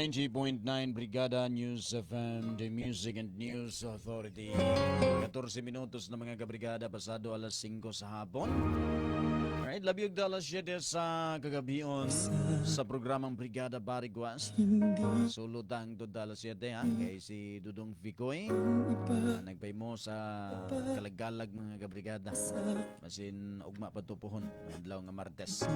90.9 Brigada News FM, the Music and News Authority. 14 minutos na, mga kabrigada, pasado alas 5 sa hapon. Alright, labi og alas 7 sa kagabion sa programang Brigada Barigwas. Sulod ang hangtod alas 7 ha, kay si Dudong Vicoy. Nagpaymo sa kalagalag, mga kabrigada. Masin ugma pa to pohon, adlaw nga Martes.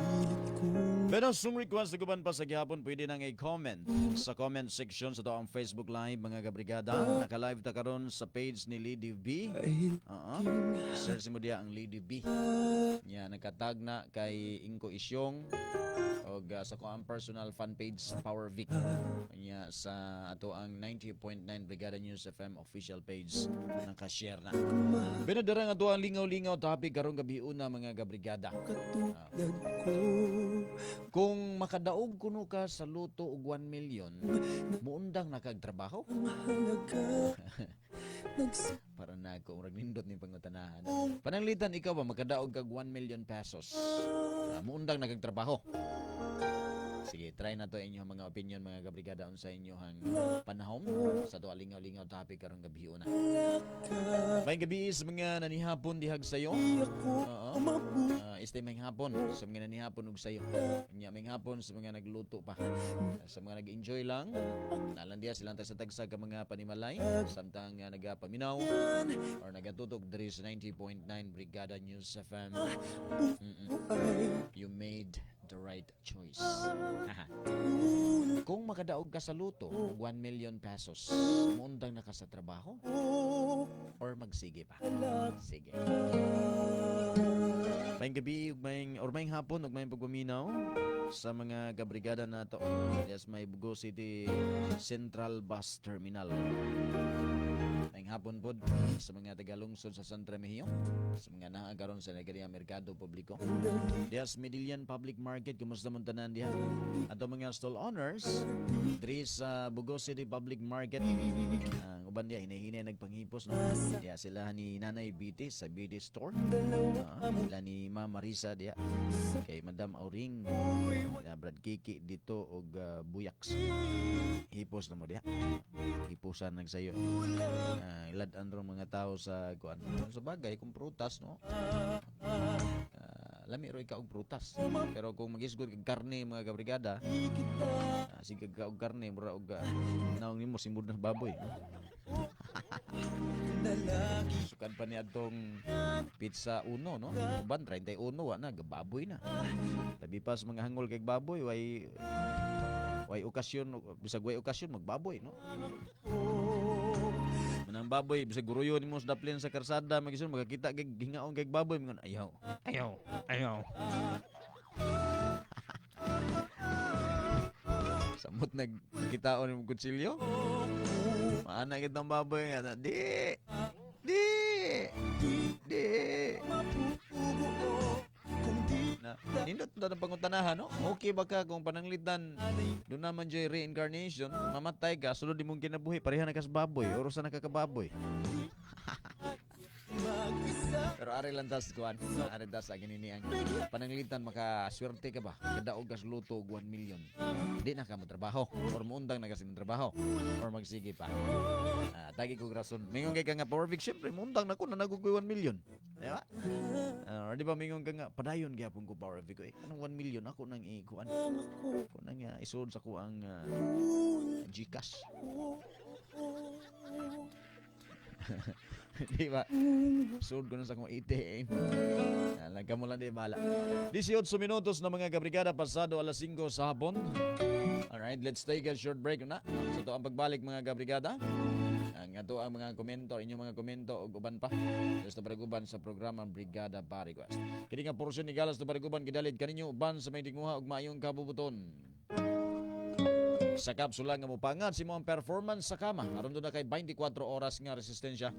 Pero sum request sa guban pa sa gihapon, pwede nang i-comment sa comment section sa ang Facebook Live, mga kabrigada. Naka-live ta karon sa page ni Lady B. Oo. Search mo diya ang Lady B. Nya nagkatag na kay Inko Isyong og sa ko ang personal fan page Power Vic. Nya sa ato ang 90.9 Brigada News FM official page, naka-share na. Binadara nga ato ang lingaw-lingaw topic karong gabi una, mga kabrigada. Kung makadaog kuno ka sa lotto og 1 million, muundang na kag trabaho? Para na ako, murag nindot ni pangutanahan. Pananglitan ikaw ba, makadaog kag 1 million pesos, muundang na kag trabaho? Sige, try na to inyong mga opinion, mga kabrigada, unsa inyong panahom sa to lingaw-lingaw topic karong gabi una. May gabi sa mga nanihapon dihag sayo. Oo. Este may hapon sa mga nanihapon og sayo. Nya may hapon sa mga nagluto pa. Sa mga nag-enjoy lang, nalan diya silang sa tagsa ka mga panimalay samtang nagapaminaw or nagatutok diri sa 90.9 Brigada News FM. You made the right choice. Kung makadaog ka sa lotto, 1 million pesos, muundang na ka sa trabaho or magsige pa? Sige. May gabi ug may or may hapon ug may pagpaminaw sa mga kabrigada nato. Yes, may Bogo City Central Bus Terminal. May hapon pod sa mga tagalungsod sa San Remigio, sa mga naa karon sa Nagaria Merkado Publiko. Diya sa Medellin Public Market, kumusta man tanan diha? Ato mga stall owners diri sa Bogo City Public Market. Ang uban diya hinay-hinay nagpanghipos, no. Diya sila ni Nanay BT sa BT Store. Sila ni Ma'am Marisa diya. Kay Madam Auring, Brad Kiki dito og Buyaks. Hipos na mo diya. Hipusan nagsayo. Ilad-an ro mga tao sa kuan. Sa bagay kung prutas, no. Lami ro ikaw og prutas. Pero kung magisgod kag karne, mga kabrigada, sige ka og karne, mura og naong nimo simbod na baboy. No? Sukad pa niya atong pizza uno, no? Uban 31 wa na gababoy na. Labi pa sa mga hangol kay baboy, way way okasyon, bisag way okasyon magbaboy, no? Manang baboy bisag guruyo nimo sa daplin sa karsada, magisun makakita kay hingaon kay baboy, mingon, "Ayaw, ayaw, ayaw." Samot nagkitaon ng kutsilyo. Maana kitang baboy nga di. Di. Di. Na, nindot na ng pangutanahan, no? Okay ba ka kung pananglitan doon naman joy reincarnation, mamatay ka, sulod imong kinabuhi, pareha na kas baboy, oros na nakakababoy? Pero ari lang tas kuan, ari tas ang ini ang pananglitan makaswerte ka ba? Kadaog ka sa lotto og 1 million. Di na ka mo trabaho or muundang na kasi mo trabaho or magsige pa? Tagi ko rason. Mingon kay ka nga, "Power Vic, syempre muundang na ko na nagugoy 1 million." Di ba? Or di ba mingon ka nga, "Padayon gyapon ko, Power Vic." Eh, anong 1 million ako nang ikuan? Ako nang isuod sa ko ang GCash. Di ba? Suod ko na sa akong ATM. Lang mo lang di bala. 18 minutos na, mga kabrigada, pasado alas 5 sa hapon. Alright, let's take a short break na. Sa to ang pagbalik, mga kabrigada, ang ato ang mga komento, inyong mga komento ug uban pa. Gusto bariguban sa programa Brigada Barigwas. Kini nga porsyon ni Galas to Bariguban gidalid kaninyo uban sa may dinguha ug maayong kabubuton. Sa kapsula nga mopangat si mo ang performance sa kama aron doon na kay 24 oras nga resistensya.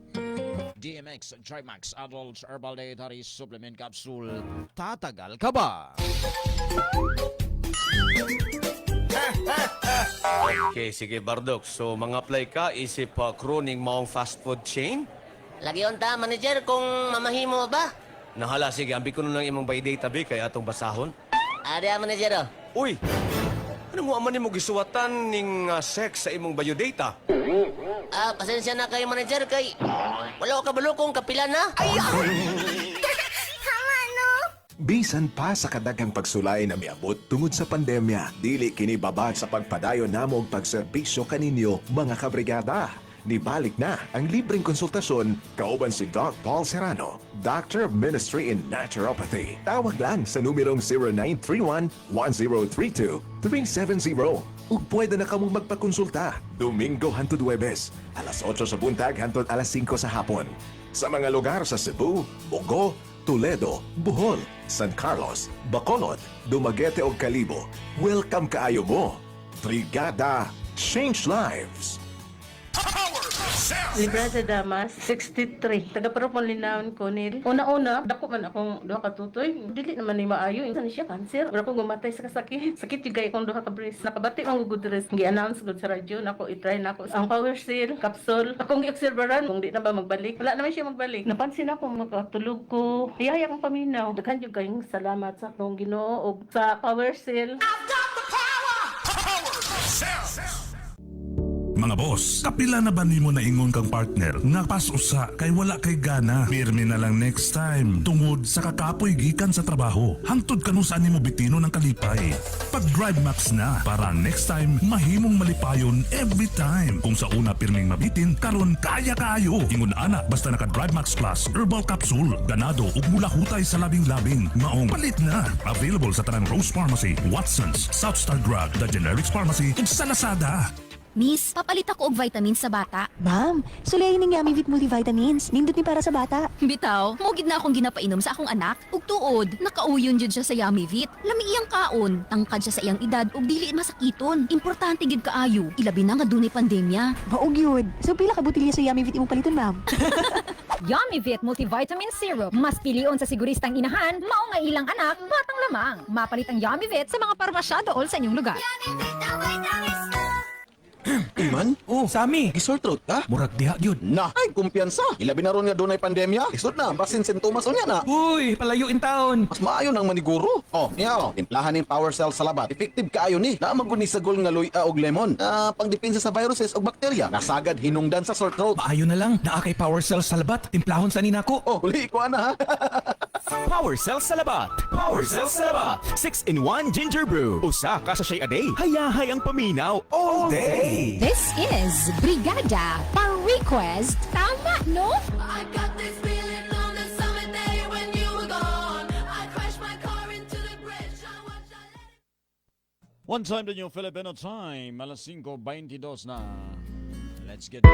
DMX Trimax Adult Herbal Dietary Supplement Capsule. Tatagal ka ba? Okay, sige, Bardok. So, mga apply ka, isip crew ning maong fast food chain? Lagi unta, manager, kung mamahimo ba? Nahala, sige, ambi ko nun ng imong by data, bi, kaya atong basahon. Ari, manager, oh. Uy! Anong wa man nimo gisuwatan ning sex sa imong biodata? Ah, pasensya na kayo, manager, kay wala ko kabalo kung kapila na. Bisan pa sa kadaghang pagsulay na miabot tungod sa pandemya, dili kini babad sa pagpadayon namo og pagserbisyo kaninyo, mga kabrigada. Nibalik na ang libreng konsultasyon kauban si Doc Paul Serrano, Doctor of Ministry in Naturopathy. Tawag lang sa numerong 0931-1032-370 ug pwede na kamong magpakonsulta Domingo hantod Huwebes, alas 8 sa buntag hantod alas 5 sa hapon. Sa mga lugar sa Cebu, Bogo, Toledo, Bohol, San Carlos, Bacolod, Dumaguete ug Kalibo. Welcome kaayo mo. Brigada Change Lives. Librada Damas, 63. Taga pero linawon ko nil. Una-una, dako man akong duha ka tutoy. Dili naman ni maayo. Insan siya cancer. Wala ko gumatay sa kasakit. Sakit yung gay akong duha ka breast. Nakabati man gud dress. Gi-announce gud sa radyo nako i-try nako ang power seal capsule. Akong gi-obserbaran kung di na ba magbalik. Wala naman siya magbalik. Napansin ako makatulog ko. Iyaya akong paminaw. Daghan jud kayong salamat sa akong Ginoo ug sa power seal. Mga boss, kapila na ba nimo naingon kang partner nga pas usa kay wala kay gana? Pirmi na lang next time. Tungod sa kakapoy gikan sa trabaho. Hangtod kanu sa nimo bitino ng kalipay. Pag Drive Max na para next time mahimong malipayon every time. Kung sa una pirming mabitin, karon kaya kaayo. Ingon ana basta naka Drive Max Plus herbal capsule, ganado ug mulahutay sa labing-labing. Maong palit na. Available sa tanang Rose Pharmacy, Watsons, South Star Drug, The Generics Pharmacy ug sa Lazada. Miss, papalit ako og vitamins sa bata. Ma'am, sulayin ning Yummy Vit Multivitamins. Nindot ni para sa bata. Bitaw, mo gid na akong ginapainom sa akong anak. Ug tuod, nakauyon jud siya sa Yummy Vit. Lami iyang kaon, tangkad siya sa iyang edad ug dili masakiton. Importante gid kaayo, ilabi na nga dunay pandemya. Maog yun. So pila ka botilya sa Yummy Vit imong paliton, ma'am? Yummy Vit Multivitamin Syrup. Mas pilion sa siguristang inahan, mao nga ilang anak, batang lamang. Mapalit ang Yummy Vit sa mga parmasya dool sa inyong lugar. Iman? Oh, Sami. Gisore throat ka? Murag diha gyud. Na, ay kumpiyansa. Ilabi na ron nga dunay pandemya. Isod na, basin sintomas unya na. Uy, palayo in taon. Mas maayo nang maniguro. Oh, niya oh, timplahan ning power cell salabat. Effective kaayo ni. Naa man gud ni sagol nga luya og lemon. Ah, pangdepensa sa viruses ug bakterya. Nasagad hinungdan sa sore throat. Maayo na lang, naa kay Power Cell salabat. Timplahon sa ninako. Oh, uli ko ana ha. Power Cell Salabat. Power Cell Salabat. 6-in-1 Ginger Brew. Usa ka sachet a day. Hayahay ang paminaw all day. This is Brigada Pa-Request. Tama, no? I got this feeling on the summer day when you were gone. I crashed my car into the bridge. I watched I let it One time the new Filipino time, alas 5:22 na. Let's get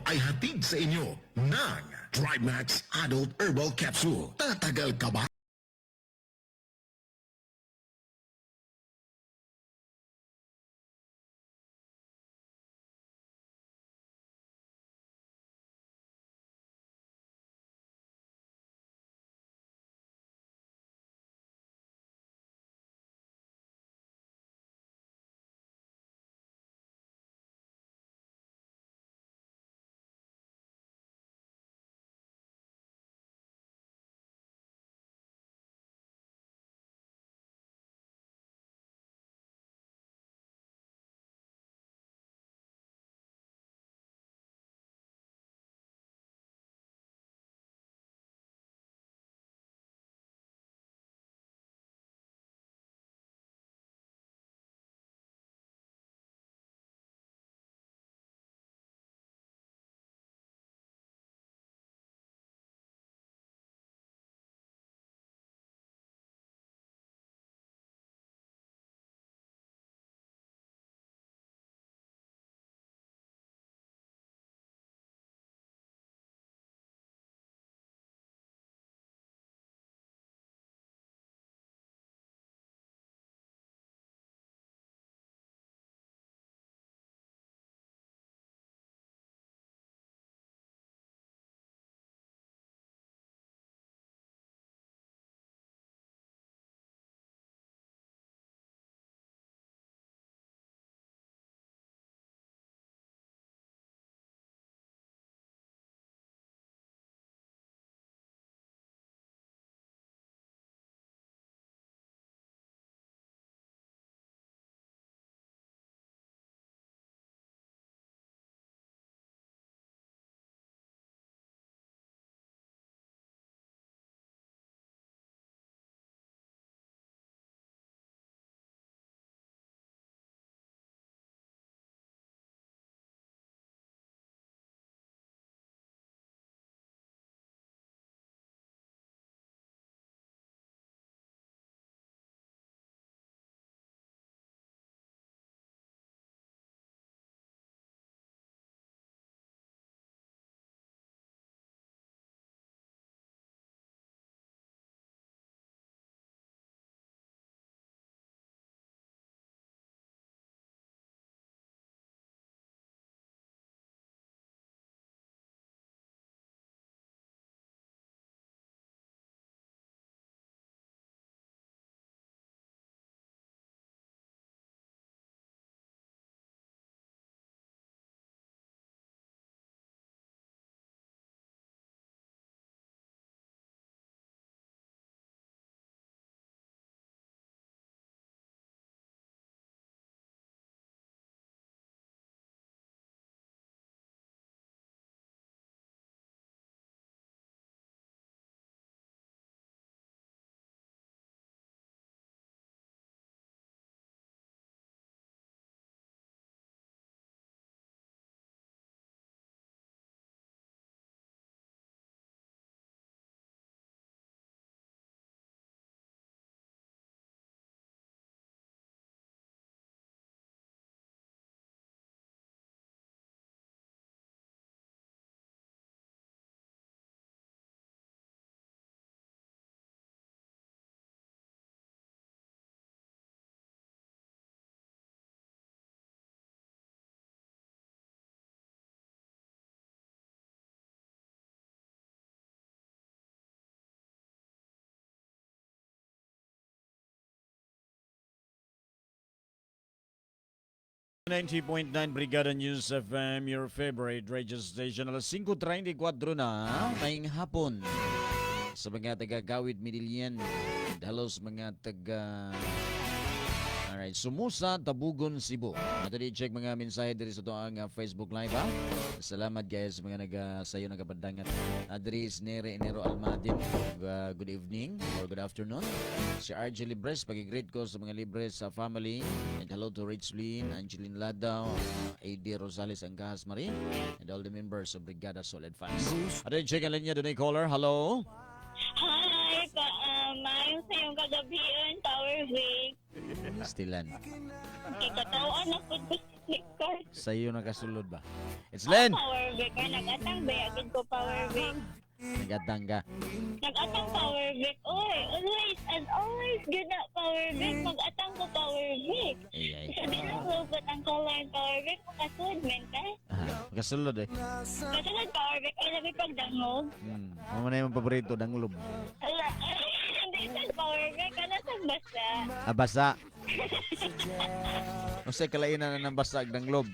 ay hatid sa inyo ng Trimax Adult Herbal Capsule. Tatagal ka ba? 90.9 Brigada News FM, your favorite radio station. Alas 5:34 na, ngayong hapon. Sa mga taga-Gawid, Midilian, halos mga taga... Alright, Sumusa, Tabugon, Cebu. Ato di check mga mensahe diri sa ang Facebook Live, ha. Salamat guys sa mga nagasayo nagapandangat. Adris Nere Enero Almadin. Good evening or good afternoon. Si RJ Libres, pag-greet ko sa mga Libres sa family. And hello to Rich Lynn, Angeline Ladao, AD Rosales Angahas Marie, and all the members of Brigada Solid Fans. Ato check ang linya doon caller. Hello. Hi, maayong sa iyong kagabion, Power Week. Stilan. Kikatawaan na po. Flipkart. Sa iyo nakasulod ba? It's Len! Power bank. Ay, nag-atang ba? Agad ko power bank. Nagatang ka. Nag-atang power bank. Oy, always and always good na power bank. Mag-atang ko power bank. Ay, ay. Sa di lang lupot ang color ng power bank. Makasulod men ka. Ah, makasulod eh. Kasulod power bank. Ay, labi pagdangog. Ano na yung paborito? Danglob. Ala, hindi sa power bank. Ano sa basa? Ah, basa. Unsay kalainan na ng basa ug danglob?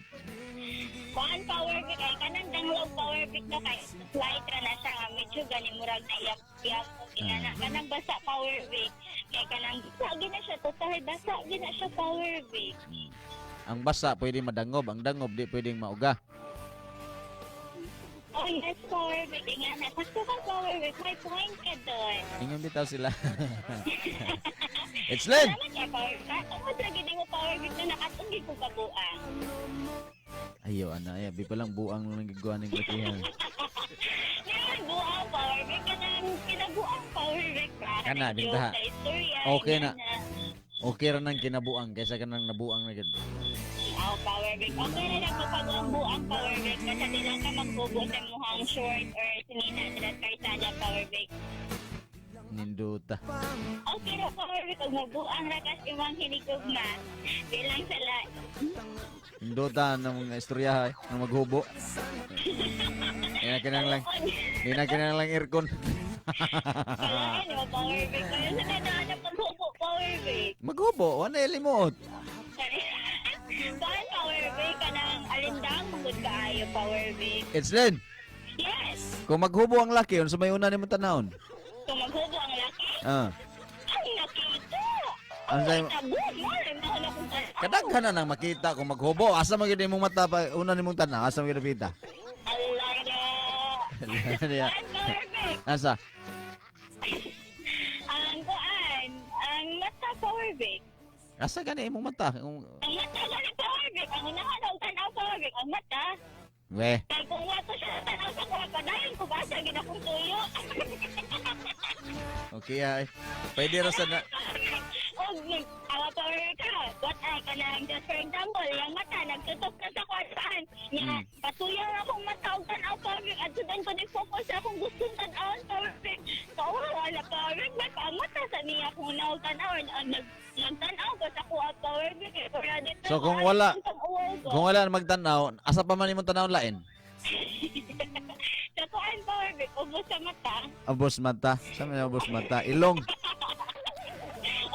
Kuan power bank ay kanang danglog power bank na kay light ra na siya nga medyo gani murag na iyak iyak og inana kanang basa power bank kay kanang basa gina siya total basa gina siya power bank. Ang basa pwede madangob, ang dangob di pwedeng mauga. Oh yes, power bank ingana sakto ka power bank, may point ka doon. Ingon bitaw sila. It's Len! Salamat kay power bank. Tungod ra gid mo power bank na nakatong gid ko kabuang. Ayo ana, ay bi pa lang buang lang gagawa ng lakihan. Ngayon buang power bank kanang kinabuang power bank ba? Kana, Kanang bintaha. joke sa istorya, Okay na. ingana. Okay ra nang kinabuang kaysa kanang nabuang na gid. Oh, power bank. Okay na lang kapag ang buang power bank kasi di lang ka magbubo sa muhang short or sinina sa karsada power bank. Ninduta. Okay ra power bank kung mabuang ra kas imong hinigugma. Bilang sa la. Ninduta ng mga istorya ay, ng maghubo. Di na kinahanglan. Di na kinahanglan aircon. Kailangan mo power bank. Kaya sa kanaan na paghubo power bank. Maghubo, wala limuot. Kuan power bank kanang alindang mugod kaayo power bank. It's Len. Yes. Kung maghubo ang laki, unsa may una nimong tanawon? Kung maghubo ang laki, Ah. ang nakita. Ang say Tabo mo, mahal akong tanaw. Kadaghan na nang makita kung maghubo. Asa man gyud imong mata pa una nimong tanaw, asa man gyud napita? Alaga. Diya. Asa? Ang kuan, ang mata power bank. Asa gani imong mata? Kung Ang mata gani power bank, ang unahan ang tanaw power bank, ang mata. We, Kay kung wato siya sa tanaw sa kuha padayon ko ba siya ginakong tuyo. okay ay. Pwede ra sa na Og awa power ka. What ay kanang just for example, yung mata nagtutok na sa kuan. Nya patuyo na akong mata og tanaw power bank at sudan ko ni focus sa akong gustong tanaw power bank. Kawawa na power bank ba ang mata sa niya kung naog tanaw ang nagtanaw ko sa kuha power bank. Eh, pero dito, So kung wala magtanaw, asa pa man imong tanaw lain? Sa kuan power bank ubos sa mata. Ubos mata. Sa man ubos mata? Ilong.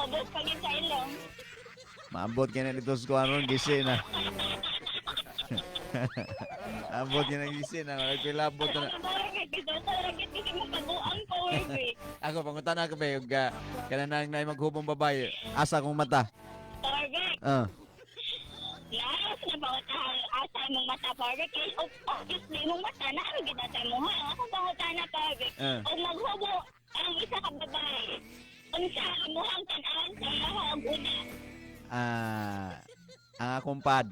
Ubos pa gid sa ilong. Maabot kay na dito sa kuan gisi na. Abot kay na gisi na, wala ko'y labot na. Power bank gusto ko ra gid kasi makabuang power bank. Ako pangutana ka ba yung kanang nay maghubong babae, asa kong mata? Power bank. Ah. Laos na pangutahan asa imong mata power bank kay obviously imong mata na ano gid sa imong ha. Ako pangutana power bank. Og maghubo ang isa ka babae. Unsa imong tan-awon sa imo og una? Ah, ang akong pad.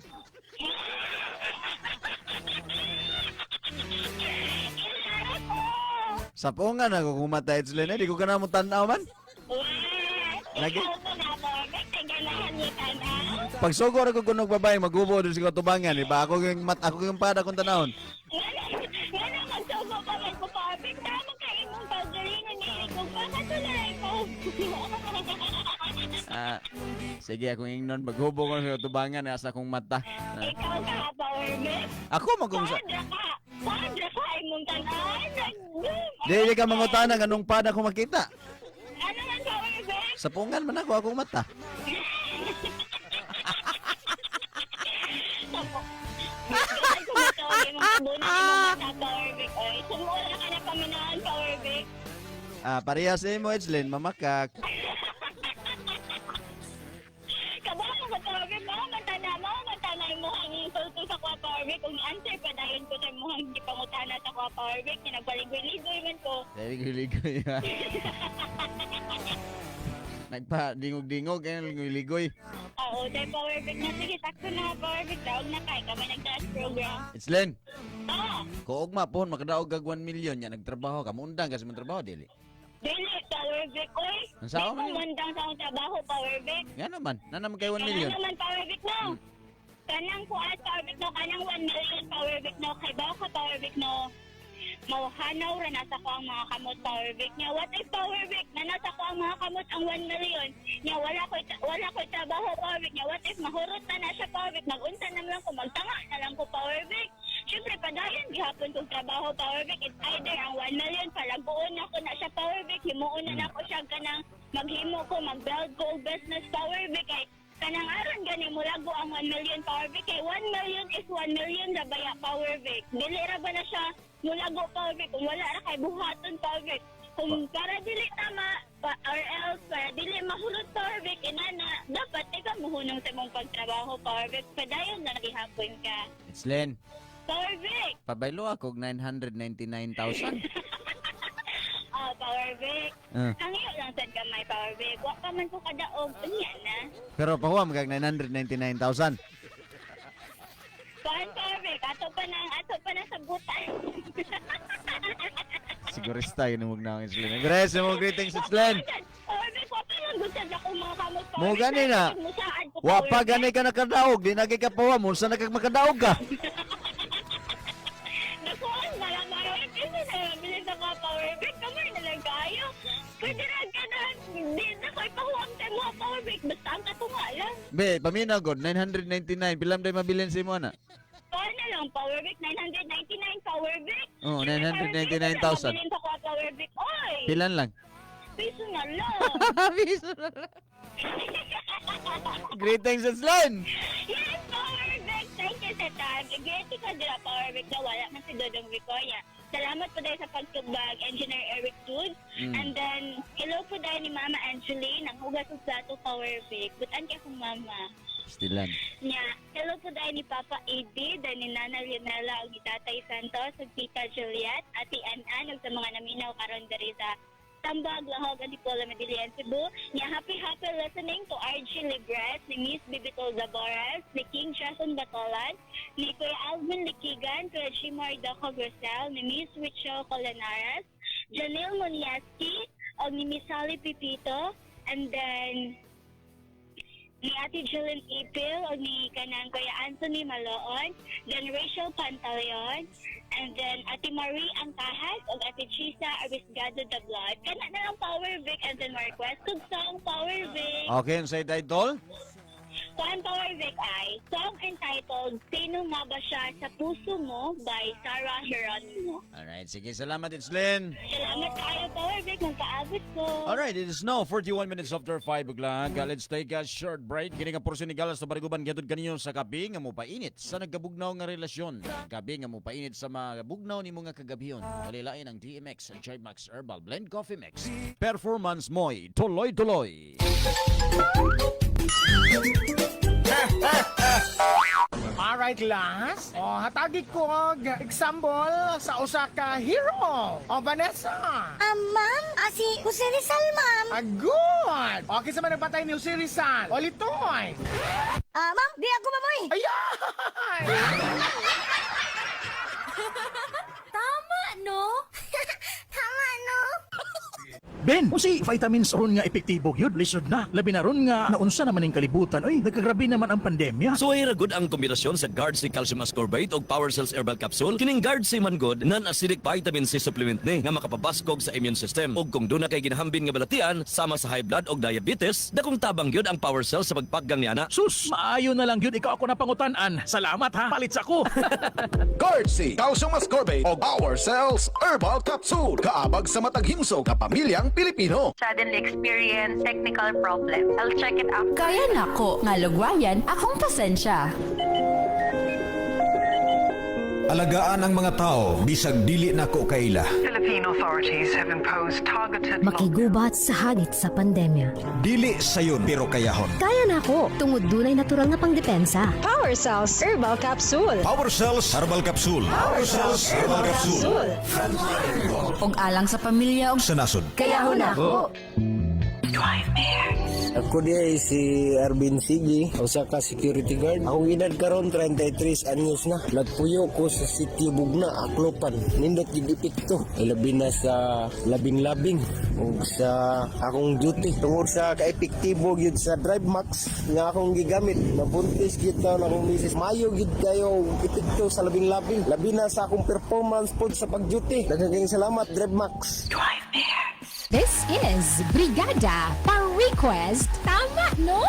Sa pungan ako kung mata it's Len, eh, di ko kana mo tan-aw man. Lagi. Pag sugo ako kunog babae, maghubo doon sa katubangan, di ba? Ako yung mat, ako yung pad akong tanawon. Ngano magsugo pa man ko power bank? Tama kay imong kaugalingon ni kung bakit wala ikaw. Ah, sige, akong ingnon, maghubo ko sa katubangan, asa akong mata. Ah. Ikaw ka power bank. Ako magkung sa... Padra ka. Padra ka imong tan-awon. Di, di ka mangutana anong pad ako makita. Ano man power bank? Sa pungan man ako, akong mata. Sumula ka na paminaan power bank. Ah, pareha sa imo, Edslin, mamakak. Kabalo ka power bank, mao man tana, mao man tana imong insulto sa kuha power bank. Kung answer pa dayon ko sa imong gipangutana sa kuha power bank, nagpaligoy-ligoy man ko. Ligoy-ligoy. Nagpa dingog-dingog kaya ligoy-ligoy. Oo, dahil power bank na. Sige, sakto na power bank. Daog na kay kami nag-taas program. Edslin. Ah, Kuog ma pohon makadaog kag 1 million nya nagtrabaho ka muundang kasi mong trabaho dili. dili power bank oy. Ang sao Di man ko yun? mundang sa akong trabaho power bank. Nga naman, na naman kay 1 million. Ano naman power bank no? Kanang kuan, Power Vic, no, kanang 1 million, Power Vic, no, kay bawo ka, Power Vic, no, mauhanaw ra na sa ko ang mga kamot, Power Vic. Nya what if, Power Vic, na nasa ko ang mga kamot ang 1 million, nya wala ko trabaho, Power Vic. Nya what if mahurot na na siya, Power Vic, magunta na lang ko, magtanga na lang ko, Power Vic. Syempre padayon gihapon kong trabaho, Power Vic. It's either ang 1 million palaguon nako na siya, Power Vic, himuon na nako siya kanang maghimo ko, mag-build ko og business, Power Vic, kay kanang aron gani mulago ang 1 million, Power Vic, kay 1 million is 1 million ra baya, Power Vic. Dili ra ba na siya mulago, Power Vic, kung wala ra kay buhaton, Power Vic? Kung para dili tama pa, or else para dili mahulot, Power Vic, inana dapat ikaw muhunong sa imong pagtrabaho, Power Vic. Padayon na gihapon ka. Itzlen, Power Vic. Pabaylo ako og 999,000. Ah, Power Vic. Hangyo lang sad gamay, Power Vic. Wa pa man ko kadaog unya na. Pero pahuwam kag 999,000. Kuan, Power Vic, ato pa na sa butan. Sigurista yun mo na ang Itzlen. Grace, mo greetings, Itzlen. Power Vic, wa pa lang gud sad akong mga kamot, Power Mo Vic. gani na. Musaad ko, Wa Power pa Vic. gani ka nakadaog, di na kay ka pahuwam, unsa na kag makadaog ka? Nakuha na lang, Power Vic. Kasi na bilis ako, Power Vic. Kamay na lang kayo. Pwede na ka na. Di na ko ipahuwam sa mo, Power Vic. Basta ang katunga lang. Be, paminaw god 999, pilam day mabilin sa imo na. Paano na lang, Power Vic? 999, Power Vic. Oh, 999,000. Mabilin pa ko, Power Vic. Oy! Pilan lang. Piso na lang. Piso na lang. Greetings, Itzlen. Yes, Power Vic! Thank you sa time. Great ka dira, Power Vic, na wala man si Dodong Vicoya. Salamat po dahil sa pagtubag, Engineer Eric Dudes. And then, hello po dahil ni Mama Angeline, ang hugas og plato, Power Vic. Butan kay akong mama. Stilan. Nya, hello po dahil ni Papa AD, dahil ni Nana Leonela, ug ni Tatay Santos, ug Tita Juliet, Ate An-An, ug sa mga naminaw karon diri sa Tambag, Lahog, Antipolo, Medellin, Cebu. Nya, happy happy listening to RG Libres, ni Miss Bibitol Zabores, ni King Jason Batolan, ni Kuya Alvin Likigan, Kuya Chimar Daco Grosel, ni Miss Richel Colanares, Janelle Moniaski, ug ni Miss Sally Pipito, and then ni Ate Jillian Ipil o ni kanang Kuya Anthony Maloon, then Rachel Pantaleon, and then Ate Marie Angkahas o Ate Chisa Arisgado the Blood. Kana na lang, Power Vic, and then my requested song, Power Vic. Okay, unsay title? Kuan, Power Vic, ay song entitled Sino Nga Ba Siya Sa Puso Mo by Sarah Geronimo. Alright, sige, salamat, Itzlen. Salamat kaayo, Power Vic. Magkaabot ko. Alright, it is now 41 minutes after 5 o'clock. Let's take a short break. Kini nga portion ni Galas sa Bariguban gihatod kaninyo sa kape nga mopainit sa nagkabugnaw nga relasyon. Kape nga mopainit sa mga bugnaw nimo nga kagabhion. Kalilain ang DMX J-Max Herbal Blend Coffee Mix. Performance mo'y tuloy-tuloy. Alright, class. O, hatagi ko og example sa usa ka hero. O, Vanessa. Ma'am, si Jose Rizal, ma'am. Ah, good. O, kinsa man nagpatay ni Jose Rizal? O, Litoy. Ma'am, di ako mamoy. Ayan! Tama, no? Tama, no? Ben, kung si vitamins ron nga epektibo gyud, lisod na. Labi na ron nga naunsa naman ning kalibutan. Oy, nagkagrabe naman ang pandemya. So ay good ang kombinasyon sa Guard C Calcium Ascorbate ug Power Cells Herbal Capsule. Kining Guard C man good, non-acidic vitamin C supplement ni nga makapabaskog sa immune system. Ug kung duna kay ginahambin nga balatian sama sa high blood ug diabetes, dakong tabang gyud ang Power Cells sa pagpaggang niana. Sus, maayo na lang gyud ikaw ako na pangutan-an. Salamat ha. Palit sa ko. Guard C, Calcium Ascorbate o Power Cells Herbal Capsule. Kaabag sa matag himsog nga pamilyang Pilipino. Suddenly experience technical problems. I'll check it out. Kaya nako, nga lugwayan akong pasensya. Alagaan ang mga tao bisag dili nako kaila. Philippine authorities have imposed targeted Makigubat sa hagit sa pandemya. Dili sayon pero kayahon. Kaya nako, tungod dunay natural nga pangdepensa. Power Cells Herbal Capsule. Power Cells Herbal Capsule. Power Cells Herbal Capsule. Og alang sa pamilya og Sa nasod. Kaya nako. Drive me. Ako diay si Arvin Sigi, usa ka security guard. Akong edad karon 33 anyos na. Nagpuyo ko sa Sitio Bugna, Aclopan. Nindot gid epekto. Ilabi na sa labing-labing ug sa akong duty. Tungod sa kaepektibo gyud sa Drive Max nga akong gigamit, nabuntis gyud taon akong misis. Mayo gyud kayo og epekto sa labing-labing. Labi na sa akong performance pod sa pag-duty. Daghang kayong salamat, Drive Max. This is Brigada Pa-Request. Tama, no?